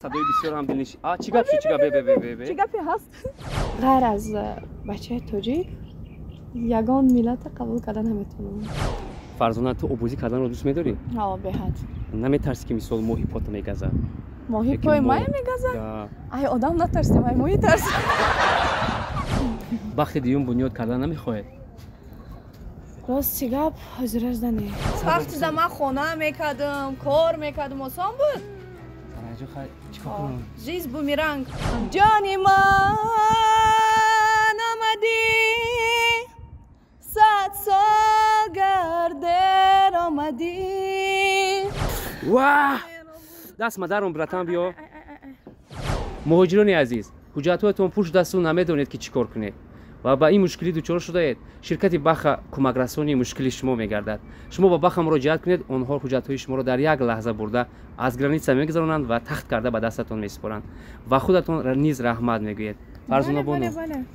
Садои бисёр ҳам дилниш. А чӣ гап шуд? Чӣ гап? Бе бе бе бе. Чӣ гапе ҳаст? Ғайр аз бачаи тоҷик ягон миллата қабул карда наметавонам. Фарзона, ту обозӣ карданро дӯст медорӣ? Ҳа, беҳад. Наметарсӣ, ки мисол моҳи пота мегазад? Моҳи пои мая мегазад? Ай, одам натарсем, ай моҳи тарсем. Бахти дуюм бунёд кардан намехоҳед? Рости гап, ҳозираш не. Вақти за ман хона мекардам, кор мекардам, осон буд. Жизнь бумеранг. Ҷони ман омадӣ, 100 сол гардер омадӣ. Ва! Даст мадаром, братан, биё. Муҳоҷирони азиз, ҳуҷҷатҳоятон пур шудасту намедонед, ки чӣ кор кунед ва ба ин мушкилӣ дучор шудаед. Ширкати Баха кӯмакрасони мушкили шумо мегардад. Шумо ба Баха муроҷиат кунед, онҳо ҳуҷҷатҳои шуморо дар як лаҳза бурда аз граница мегузаронанд ва тахт карда ба дастатон месупоранд ва худатон низ раҳмат мегӯед. Фарзона бону,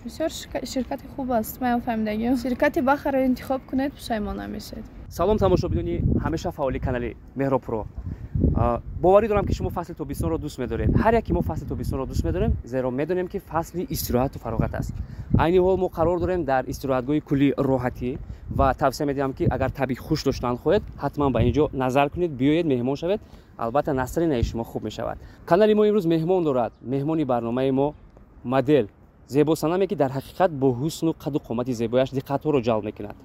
бисёр ширкати хуб аст, манам фаҳмидагиам. Ширкати Бахаро интихоб кунед, пушаймон намешед. Салом, тамошобинони ҳамеша фаъоли канали Меҳробпуро. Боварӣ дорам, ки шумо фасли тобистонро дӯст медоред. Ҳар яке мо фасли тобистонро дӯст медорем, зеро медонем, ки фасли истироҳату фароғат аст. Айни ҳол мо қарор дорем дар истироҳатгоҳи кӯли Роҳатӣ ва тавсия медиҳам, ки агар табиъ хуш доштан хоҳед, ҳатман ба ин ҷо назар кунед, биёед, меҳмон шавед. Албатта, настроенияи шумо хуб мешавад. Канали мо имрӯз меҳмон дорад. Меҳмони барномаи мо модел, зебосанаме, ки дар ҳақиқат бо ҳусну қаду қомати зебояш диққатҳоро ҷалб мекунад.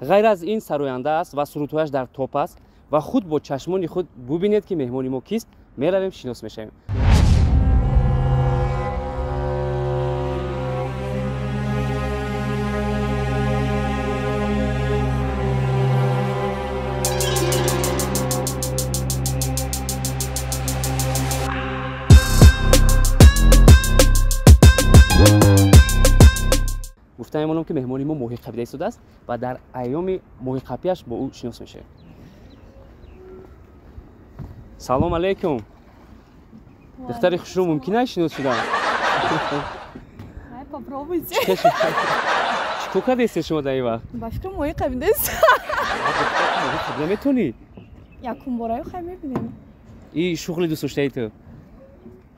Ғайр аз ин, сароянда аст ва сурудҳояш дар топ аст. Ва худ бо чашмони худ бубинед, ки меҳмони мо кист. Меравем, шинос мешавем. Гуфта мемонам, ки меҳмони мо моҳӣ қапида истодааст ва дар айёми моҳиқапиаш бо ӯ шинос мешавем. Салом алейкум, духтари хушрӯ, мумкин аст шинос шудан? Попробуйте. Чӣ кор кардастед шумо дар ин вақт? Ба фикрам, моҳӣ қапидаст. Наметонӣ? Якум бораю, хай, мебинем. И шуғли дӯстдоштаи ту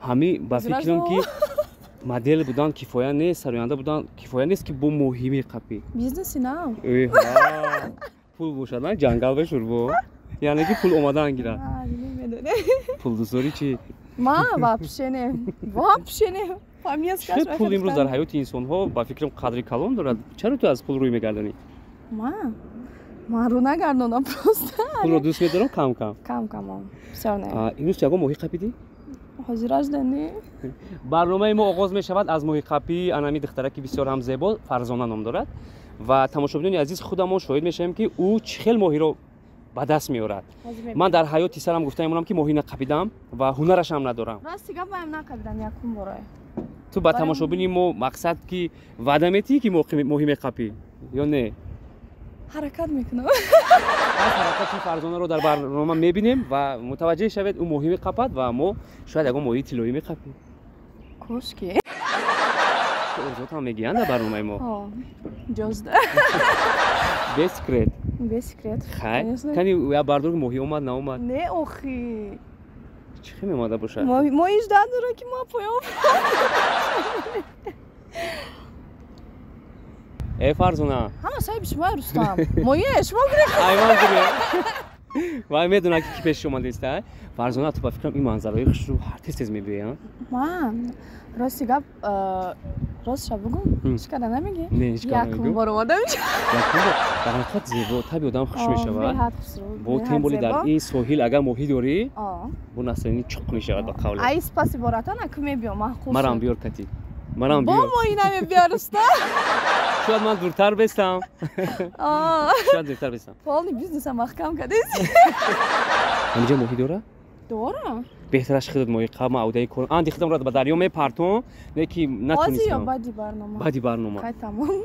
ҳами? Ба фикрам, ки модел будан кифоя нест, сароянда будан кифоя нест, ки бо моҳӣ меқапӣ. Бизнеси нав. Пул бошад, ҷангал бешур, бо яъне ки пул омадан гирад. Пулдӯстдорӣ чӣ? Ма вообще не, вообще не. Пул имрӯз дар ҳаёти инсонҳо, ба фикрам, қадри калон дорад. Чаро ту аз пул рӯй мегардонӣ? Ман рӯ нагардонам, просто. Пулро дӯст медорам кам кам. Кам кам, бисёр не. Имрӯз ягон моҳӣ қапидӣ? Ҳозираш не. Барномаи мо оғоз мешавад аз моҳиқапии анами духтараки бисёр ҳам зебо, Фарзона ном дорад. Ва тамошобинони азиз, худамон шоҳид мешавем, ки ӯ чӣ хел моҳиро ба даст меорад. Ман дар ҳаёти сарам гуфта мемонам, ки моҳӣ нақапидам ва ҳунарашам надорам. Рости гап, маам нақапидам, якум борае. Ту ба тамошобини мо мақсад, ки ваъда метиҳӣ, ки моҳӣ меқапӣ ё не? Ҳаракат мекунам. Ҳаракати Фарзонаро дар барнома мебинем ва мутаваҷҷеҳ шавед, ӯ моҳӣ меқапад ва мо шояд ягон моҳии тиллоӣ меқапем. Кошки. Орзуотам мегӯянд дар барномаи мо. Ҷозда. Без секрет. Без секрет. Хай, кани я бардор, моҳӣ омад, наомад? Не, охи. Чӣ хел меомада бошад? Моҳиш дадора, ки ма поём. Э, Фарзона, ҳама соҳиби шумо, Рустам. Моҳие шумо гирифт. Айман гирифт. Вай медонад, ки ки пеши омадааст. Фарзона, ту, ба фикрам, ин манзараҳои хушрӯ ҳар тез тез мебиёянд. Ман рости гап, ростша бугум, ҳеҷ када намегӣ? Не, ҳеҷ када. Якум бор омадам. Дар ҳақиқат зебо, таби одам хуш мешавад. Бо тем боле дар ин соҳил агар моҳӣ дорӣ, бо настроение чуқ мешавад, ба қавле. Ай, спасибо, братан, аку мебиём, маъқул. Марам биёр, кати марам биёр. Бо моҳӣ намебиёр, Рустам. Шояд ман дуртар бестам, шояд дуртар бестам. Полный бизнеса маҳкам кардед. Ҳаминҷа моҳӣ дора? Дора. Беҳтараш худат моҳӣ қаб, ман аудаи кор анди худамро ба дарё мепартом, не ки натонистам. Ҳозир ё баъди барнома? Баъди барнома. Хай, тамом.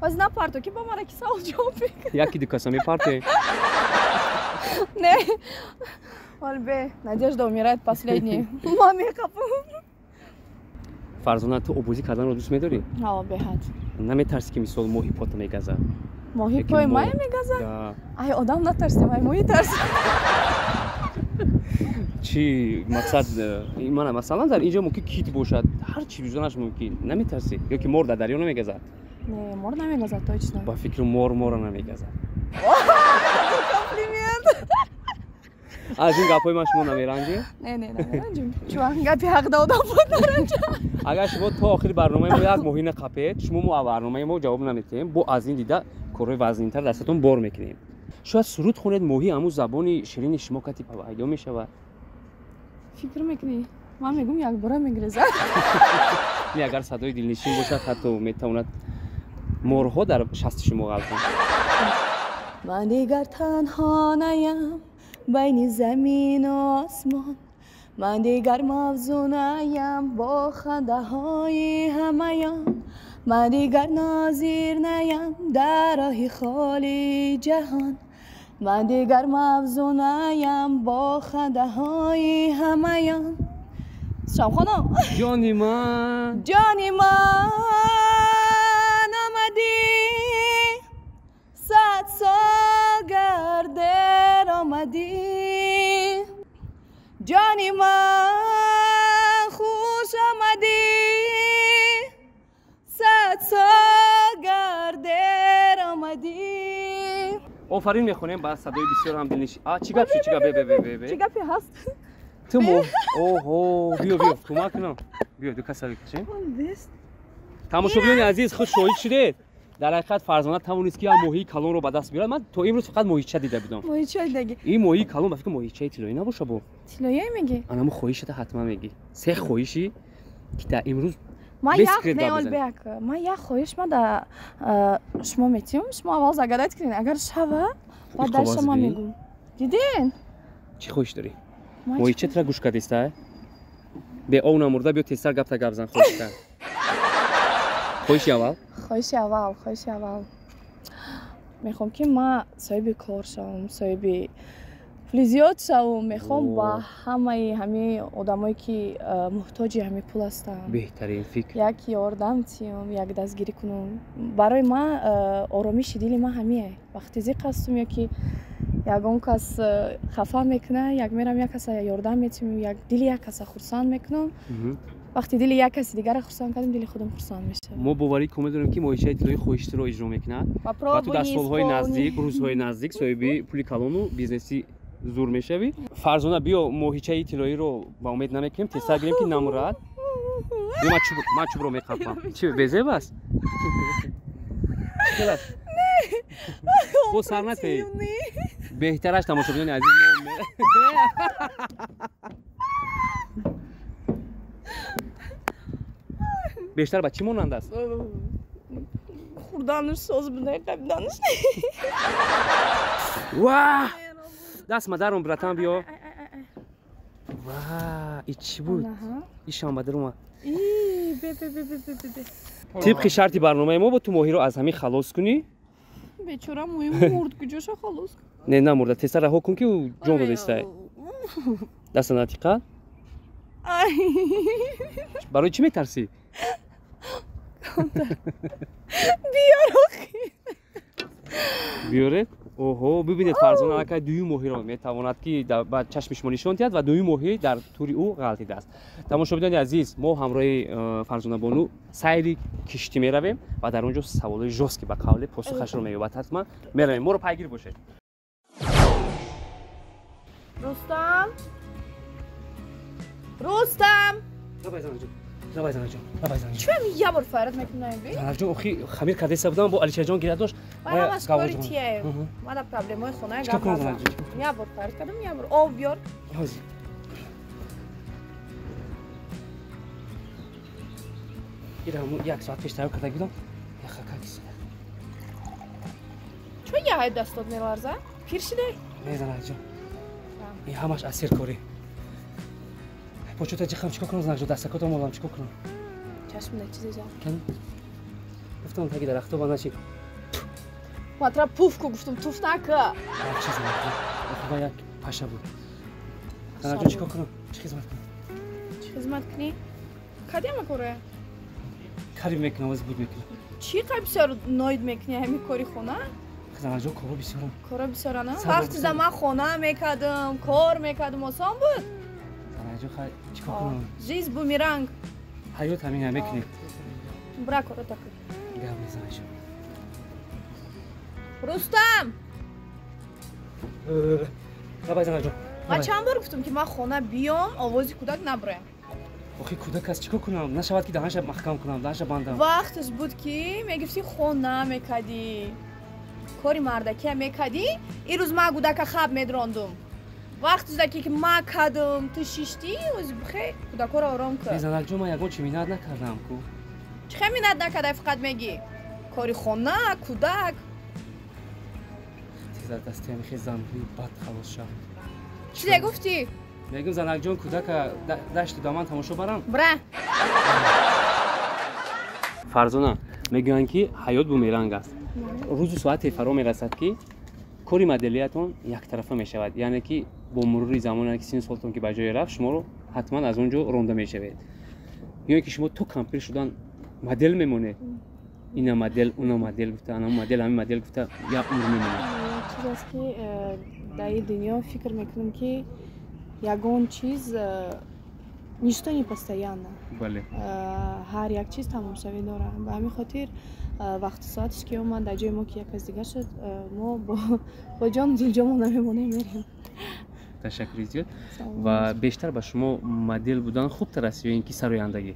Ҳозир напарто, ки ба мара ки савол ҷавоб мекунад. Яки ду каса мепарте. Не, ҳол бе надежда умирает последний, ма меқапам. Фарзона, ту обозӣ карданро дӯст медорӣ? Ҳа, беҳад. Наметарсӣ, ки мисол моҳи пота мегазад? Моҳи пои мая мегазад? Ай, одам натарсем, ай моҳи тарсем. Чӣ мақсад? Мана, масалан, дар инҷо мумкин кит бошад, ҳар чӣ бизонаш мумкин. Наметарсӣ? Ё ки мор дар дарё намегазад? Не, мор намегазад точно. Ба фикри мор мора намегазад. Комплимент. Аз ин гапҳои ман шумо намеранҷед? Не, не, намеранҷем. Чун гапи ҳақ додам буд, наранҷам. Агар шумо то охири барномаи мо як моҳӣ нақапед, шумо мо барномаи мо ҷавоб наметиҳем. Бо аз ин дида корҳои вазнинтар дастатон бор мекунем. Шояд суруд хонед, моҳӣ ҳамун забони ширини шумо кати пайдо мешавад. Фикр мекунӣ? Ман мегӯм, якбора мегрезад. Не, агар садои дилнишин бошад, ҳатто метавонад морҳо дар шасти шумо ғалтанд. Ман дигар танҳо наям байни замину осмон, ман дигар мавзунаям бо хандаҳои ҳамаён, ман дигар нозир наям дар роҳи холии ҷаҳон, ман дигар мавзунаям бо хандаҳои ҳамаён. Шамхонам, ҷони ман, ҷони ман омадӣ, 100 сол гардер омадӣ, ҷони ман хуш омадӣ, 100 сол гардер омадӣ. Офарин мехонем ба садои бисёр ҳам дилнишин. А чӣ гап шуд? Чӣ гап? Бе, бе, бе, бе. Чӣ гапе ҳаст? Ту мо оҳо, биё, биё, кӯмак кунам. Биё, ду каса бикашем. Тамошобинони азиз, худ шоҳид шудед. Дар ҳақиқат Фарзона тавонист, ки як моҳии калонро ба даст биёрад. Ман то имрӯз фақат моҳича дида будам. Моҳича дидаги. Ин моҳии калон, ба фикр, моҳичаи тиллоӣ набоша бо. Тиллоие мегӣ? Анамо хоҳишата ҳатман мегӣ. Се хоҳиши ки дар имрӯз Ман як не, Олбек, ман як хоҳиш ма да шумо метиҳам, шумо аввал загадать кунед, агар шава, баъд дальше ман мегӯм. Дидин? Чӣ хоҳиш дорӣ? Моҳича тра гӯш кардиста? Бе ов намурда, биё тезтар гапта гап зан, хоҳишта. Хоҳиши аввал? Хоҳиши аввал, хоҳиши аввал. Мехоҳам, ки ман соҳиби кор шавам, соҳиби пули зиёд шавам. Мехоҳам ба ҳамаи ҳамин одамое, ки муҳтоҷи ҳамин пул ҳастанд, беҳтарин фикр, як ёрдам тиём, як дастгирӣ кунам. Барои ман оромиши дили ман ҳамие. Вақте зиқ ҳастум ё ки ягон кас хафа мекунад, як мерам, як каса ёрдам метиҳам, як дили як каса хурсанд мекунам. Вақте дили як каси дигара хурсанд кардам, дили худам хурсанд мешавад. Мо боварӣ комил дорем, ки моҳичаи тиллоӣ хоҳиши туро иҷро мекунад ва ту дар солҳои наздик, рӯзҳои наздик соҳиби пули калону бизнеси зур мешавӣ. Фарзона, биё, моҳичаи тиллоиро ба умед намекунем, тезтар гирем, ки намурад. Биё, ман чӯбро меқапам. Чи безеб аст? Бо сар натеӣ. Беҳтараш, тамошобинони азиз, мо бештар ба чӣ монанд аст? Хурданаш соз буда, қабиданаш. Ва! Даст мадаром, братан, биё. Ва, и чӣ буд? И шамбадир омад. И, бе, бе, бе, бе, бе, бе. Тибқи шарти барномаи мо бо ту моҳиро аз ҳамин халос кунӣ. Бечора моҳи мурд, куҷоша халос? Не, намурда, тезтар раҳо кун, ки ӯ ҷон додаистай. Даста натиқа. Барои чӣ метарсӣ? Биёр охи. Биёред? Оҳо, бибинед, Фарзона аллакай дуюм моҳиро метавонад, ки ба чашми шумо нишон диҳад, ва дуюм моҳӣ дар тури ӯ ғалтидааст. Тамошобинони азиз, мо ҳамроҳи Фарзонабону сайри киштӣ меравем ва дар он ҷо саволои жёсткий, ба қавле, посухашро меёбад. Ҳатман меравем, моро пайгир бошед. Рустам, Рустам! Давай, занаҷон, давай, занаҷон, давай, занаҷон. Чӣ я бор фарад мекунам, би? Занаҷон, охи хамир кардеса будам, бо Алишерҷон гиря дошт. Ман ҳамаш кори тие. Ман проблемаи хона гап назанам. Я бор фарад кардам, я бор об биёр. Ҳозир. Ира ҳамун як соат пеш тайёр карда будам. Яха какисида. Чӣ яҳай дастот меларза? Пир шидай? Не, занаҷон. Ин ҳамаш аз серкорӣ. Почута ҷихам, чикор кунам, занаҷон, дастакотам молам, чикор кунам? Чашм не чизе ҷа. Гуфтам, таги дарахто ба наши. Матра пуф ку, гуфтам, туф нака. Як чиз нака. Охи як паша буд. Занаҷон, чикор кунам? Чӣ хизмат кунам? Чӣ хизмат кунӣ? Кадема коре? Кари мекунам, оз буд мекунам. Чӣ қай бисёр ноид мекунӣ ҳамин кори хона? Занаҷон, коро бисёрам. Коро бисёрана? Вақте да ман хона мекардам, кор мекардам, осон буд? Занаҷон, хай чикор кунам? Жизнь бумеранг. Ҳаёт ҳамина, мекунем. Бра, корота кун. Гап мезанашон. Рустам! Давай, занаҷон. Ман чанд бор гуфтам, ки ман хона биём, овози кӯдак наброям. Охи, кӯдак аст, чикор кунам? Нашавад, ки даҳанша маҳкам кунам, даҳанша бандам. Вақташ буд, ки мегуфтӣ, хона мекардӣ, кори мардакия мекардӣ. Ирӯз ман кӯдака хаб медрондум. Вақти заки, ки ман кардум, ту шиштӣ. Ози бихе, кӯдакҳоро ором кун. Не, занакҷон, ман ягон чи миннат накардам ку. Чӣ хел миннат накардай? Фақат мегӣ кори хона, кӯдак. Тез аз дасти ҳамихе занҳои бад халос шав. Чизе гуфтӣ? Мегӯм, занакҷон, кӯдака дашту даман тамошо барам. Бра. Фарзона, мегӯянд, ки ҳаёт бумеранг аст. Рӯзу соате фаро мерасад, ки кори моделиятон яктарафа мешавад, яъне ки бо мурури замон, ки сину солтон ки ба ҷое рафт, шуморо ҳатман аз он ҷо ронда мешавед. Ё ин ки шумо то кампир шудан модел мемонед, ина модел, уна модел гуфта, ана модел, ҳамин модел гуфта, як умр мемонед? Як чиз аст, ки дар ин дунё фикр мекунам, ки ягон чиз, ничто не постоянно. Ҳар як чиз тамомшавӣ дорад. Ба ҳамин хотир вақту соаташ ки омад, дар ҷои мо ки як кас дигар шуд, мо бо ҷону дил ҷомо намемонем, мерем. Ташаккури зиёд. Ва бештар ба шумо модел будан хубтар аст ё ин ки сарояндагӣ?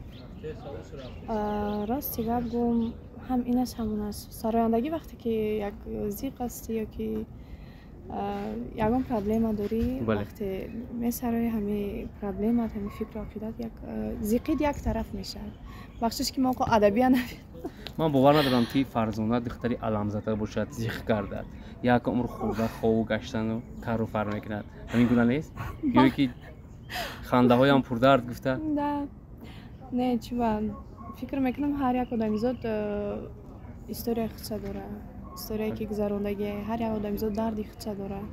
Рости гап гӯм, ҳам инаш, ҳамон аст. Сарояндагӣ вақте ки як зиқ астӣ ё ки ягон проблема дорӣ, вақте месарои, ҳамин проблемат, ҳамин фикру ақидат, як зиқид як тараф мешавад. Бахшиш, ки мо адабия навед. Ман бовар надорам, ки Фарзона духтари аламзада бошад, зиқ гардад, як умр хӯрда, хову гаштану кару фар мекунад. Ҳамин гуна нест? Ё ки хандаҳоям пурдард гуфта? Да, не, чиба, фикр мекунам, ҳар як одамизод историяи худша дорад, историяе ки гузарондагӣ. Ҳар як одамизод дарди худша дорад.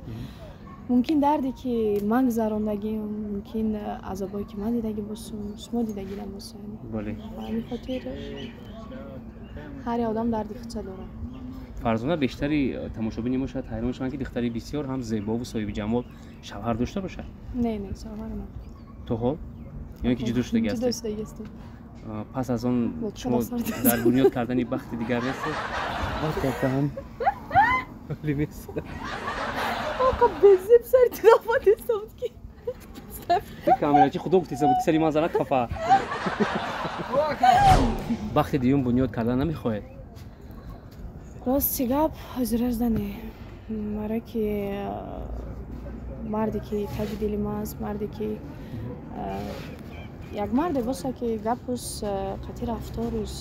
Мумкин, дарде ки ман гузарондагим, мумкин, азобое ки ман дидагӣ бошам, шумо дидагӣ набошед. Ба ҳамин хотир ҳар як одам дарди худша дорад. Фарзона, бештари тамошобини мо шояд ҳайрон шаванд, ки духтари бисёр ҳам зебову соҳибиҷамол шавҳар дошта бошад. Не, не, шавҳар надорам. То ҳол ё ин ки ҷудо шудагӣ ҷудо ҳастед? Шудагӣ ҳастем. Пас аз он Лутфан, шумо асар. дар бунёд кардани бахти дигар нестед? Вақтатан нест. Оқа, безеб сари тидафадеста буд, ки Камерачи худо гуфтеса буд, ки сари ман занад, хафа. Бахти дуюм бунёд кардан намехоҳед? Рости гап, ҳозиражда не, барое ки марде ки таги дили ман аст, марде ки як марде боша, ки гапуш қатъи рафторуш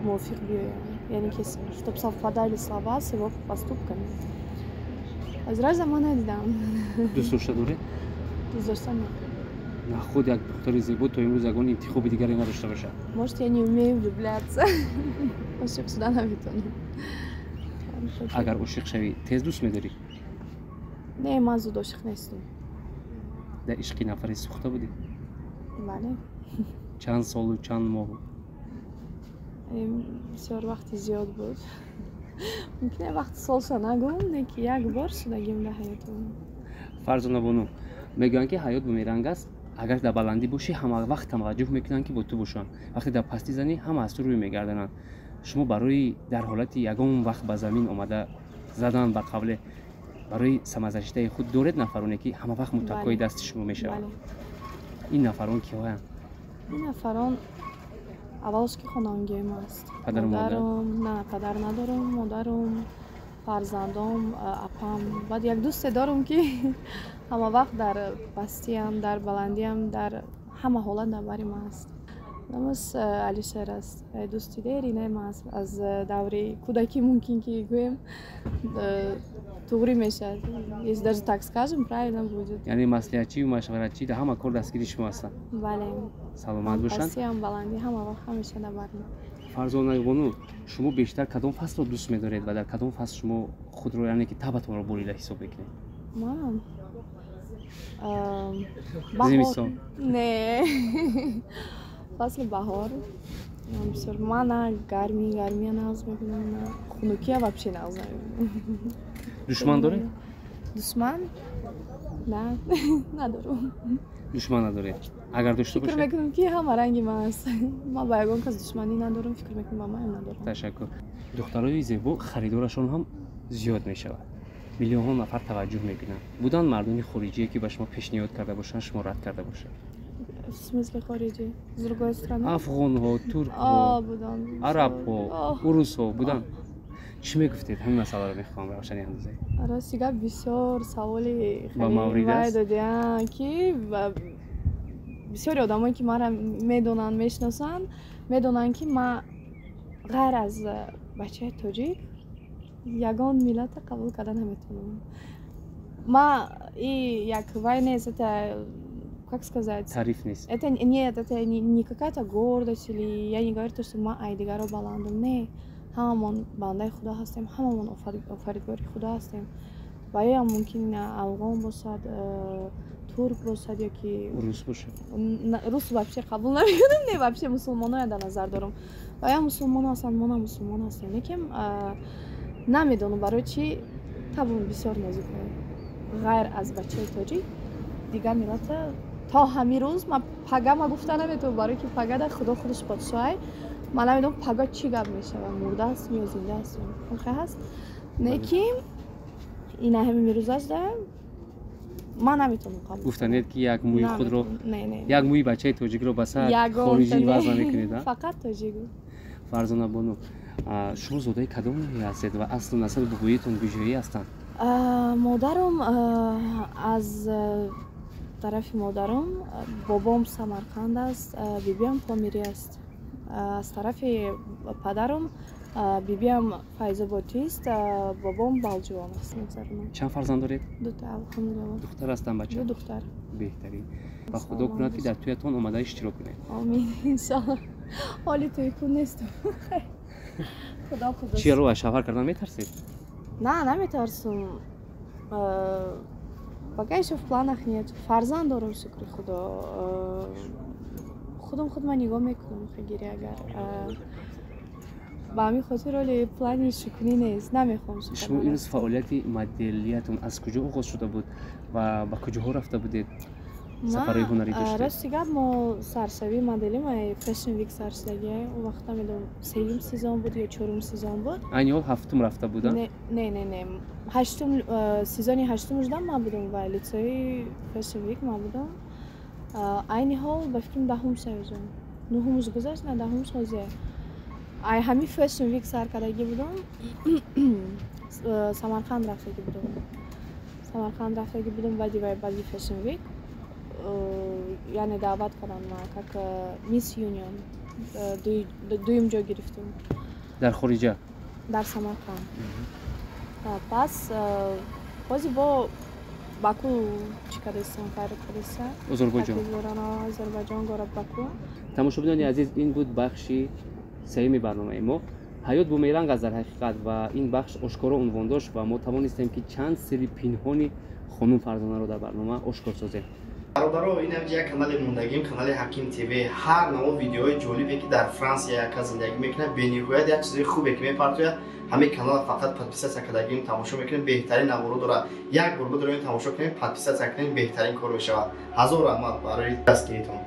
мувофиқ биёяд, яъне ки чтоб совпадали слова с его поступками. Ҳозиражда ман надидам. Дӯст дошта доред? Дӯст дошта не. На, худ як духтари зебо то имрӯз ягон интихоби дигаре надошта бошад. Может, я не умею влюбляться, ошиқ шуда наметавонам. Агар ошиқ шавӣ, тез дӯст медорӣ? Не, ман зуд ошиқ нестам. Дар ишқи нафаре сӯхта будӣ? Бале. Чанд солу чанд моҳ? Бисёр вақти зиёд буд. Мумкин, вақти солша нагӯм, не ки як бор шудагим дар ҳаётам. Фарзона бону, мегӯянд, ки ҳаёт бумеранг аст. Агар дар баландӣ бошӣ, ҳама вақт таваҷҷӯҳ мекунанд, ки бо ту бошанд. Вақте дар пастӣ занӣ, ҳама аз ту рӯй мегардонанд. Шумо барои дар ҳолати ягон вақт ба замин омада задан, ба қавле, барои самозащитаи худ доред нафароне, ки ҳама вақт муттакои дасти шумо мешаванд? Ин нафарон киҳоянд? Ин нафарон, аввалш, ки хонавонгиҳои ма аст. Падару модар? Модарам. На, падар надорам. Модарам, фарзандом, апам. Баъд як дӯсте дорам, ки ҳама вақт дар пастиам, дар баландиам, дар ҳама ҳолат дар бари ман аст. Номаш Алишер аст. Дӯсти деринаи ман аст, аз даври кӯдакӣ, мумкин ки гӯем, туғрӣ мешавад, если даже так скажем, правильно будет. Яъне маслиҳатчию машваратчӣ, дар ҳама кор дастгири шумо ҳастанд. Бале. Саломат бошанд. Пастиам, баландӣ, ҳама вақт, ҳамеша дар бари ман. Фарзона бону, шумо бештар кадом фаслро дӯст медоред ва дар кадом фасл шумо худро, яъне ки табатонро болида ҳисоб мекунед? Ман Зимистон? Не, фасли баҳор. Бисёр ман на гармӣ, гармия нағз мебинам, на хунукия, вообще нағз намебинам. Душман доред? Душман? На, надорам. Душман надоред? Агар дошта Фикр бошед? мекунам, ки ҳама ранги ман аст. Ман ба ягон кас душманӣ надорам, фикр мекунам, ба маям надорам. Ташаккур. Духтарои зебо харидорашон ҳам зиёд мешавад, миллионҳо нафар таваҷҷӯҳ мекунанд. Буданд мардони хориҷие, ки ба шумо пешниҳод карда бошанд, шумо рад карда бошед? В смысле хориҷӣ? С другой страны? Афғонҳо, туркҳо. О, буданд. Арабҳо. Оҳ. Урусҳо буданд? Чӣ мегуфтед? Ҳамин масъаларо мехоҳам равшани андозед. Рости гап, бисёр саволи Ба хеле маврид вай аст? додиам, ки бисёри одамое, ки маро медонанд, мешиносанд, медонанд, ки ман ғайр аз бачаи тоҷик ягон миллата қабул карда наметавонам. Ма и як вай нест, это, как сказать, Таъриф нест. Это нет, это не какая-то гордость или я не говорю то, что ма ай дигаро баландам. Не, ҳамамон бандаи худо ҳастем, ҳамамон офаридгори худо ҳастем. Ва ё мумкин афғон бошад, турк бошад ё ки Урус бошад. Рус вообще қабул намекунам. Не, вообще мусулмоноя дар назар дорам. Ва ё мусулмон ҳастанд, мо на мусулмон ҳастем, лекин намедонам барои чӣ табъам бисёр нозук. Ғайр аз бачаи тоҷик дигар миллата то ҳамин рӯз ман пага ма гуфта наметавонам, барое ки пагада худо худаш подшоҳай. Ман намедонам, пага чӣ гап мешавад, мурда ҳастем ё зинда ҳастем, охе ҳаст. Не ки ина ҳамин рӯзашда ман наметавонам қабул. Гуфтанед, ки як мӯи худро, Не, не. як мӯи бачаи тоҷикро ба сар Ягон хориҷӣ иваз намекунед, а? Фақат тоҷик. Фарзона бону, шумо зодаи кадом ноҳия ҳастед ва аслу насаби бобоитон куҷоӣ ҳастанд? Модарам, аз тарафи модарам бобом Самарқанд аст, бибиам Помирӣ аст. Аз тарафи падарам бибиам Файзоботист, бобом Балҷувон аст, мегзаронам. Чанд фарзанд доред? Дута, алҳамдулилла. Духтар ҳастанд, бача? Ду духтар. Беҳтарин. Ва худо кунад, ки дар тӯятон омада иштирок кунед. Омин, иншалло. Ҳоли тӯйкун нестам, худо худо. Чиро, аз шавҳар кардан метарсед? На, наметарсум. Пока ещё в планах нет. Фарзанд дорам, шукри худо. Худам худма нигоҳ мекунам, гири агар. Ба ҳамин хотир ҳоли плани шукунӣ нест, намехоҳам. Шумо имрӯз фаъолияти моделиятон аз куҷо оғоз шуда буд ва ба куҷоҳо рафта будед, сафарҳои ҳунарӣ доштед? Рости гап, мо саршавии модели ма Fashion Week сар шудагия. Он вақт намедонам, сеюм сезон буд ё чорум сезон буд. Айни ҳол ҳафтум рафта буда? Не, не, не, ҳаштум, сезони ҳаштум шудам ман будам ва лицои Fashion Week ман будам. Айни ҳол ба фикрам, 10-ум сезон, нуҳумаш гузашт, на, 10-умш ҳозир. Ай ҳамин Fashion Week сар кардагӣ будам, Самарқанд рафтагӣ будам. Самарқанд рафтагӣ будам баъди вай, баъди Fashion Week, яъне даъват карданд ма как Miss Union, дуюм ҷой гирифтум. Дар хориҷа? Дар Самарқанд. Пас бози бо Баку чӣ кардастам, файрод кардастам. Озарбойҷон. Озарбойҷон, город Баку. Тамошобинони азиз, ин буд бахши сеюми барномаи мо «Ҳаёт бумеранг аст» дар ҳақиқат. Ва ин бахш ошкоро унвон дошт ва мо тавонистем, ки чанд сирри пинҳони хонум Фарзонаро дар барнома ошкор созем. Бародаро, ин ҳамҷа як канале мондагим, канали Ҳаким ТВ. Ҳар навъ видеоҳои ҷолибе, ки дар Франсия як кас зиндагӣ мекунад, бениҳоят як чизои хубе, ки мепартояд. Ҳамин канала фақат подписаться кардагим, тамошо мекунем, беҳтарин наворо дорад. Як бор бидорем, тамошо кунем, подписаться кунем, беҳтарин кор мешавад. Ҳазор раҳмат барои дастгиритон.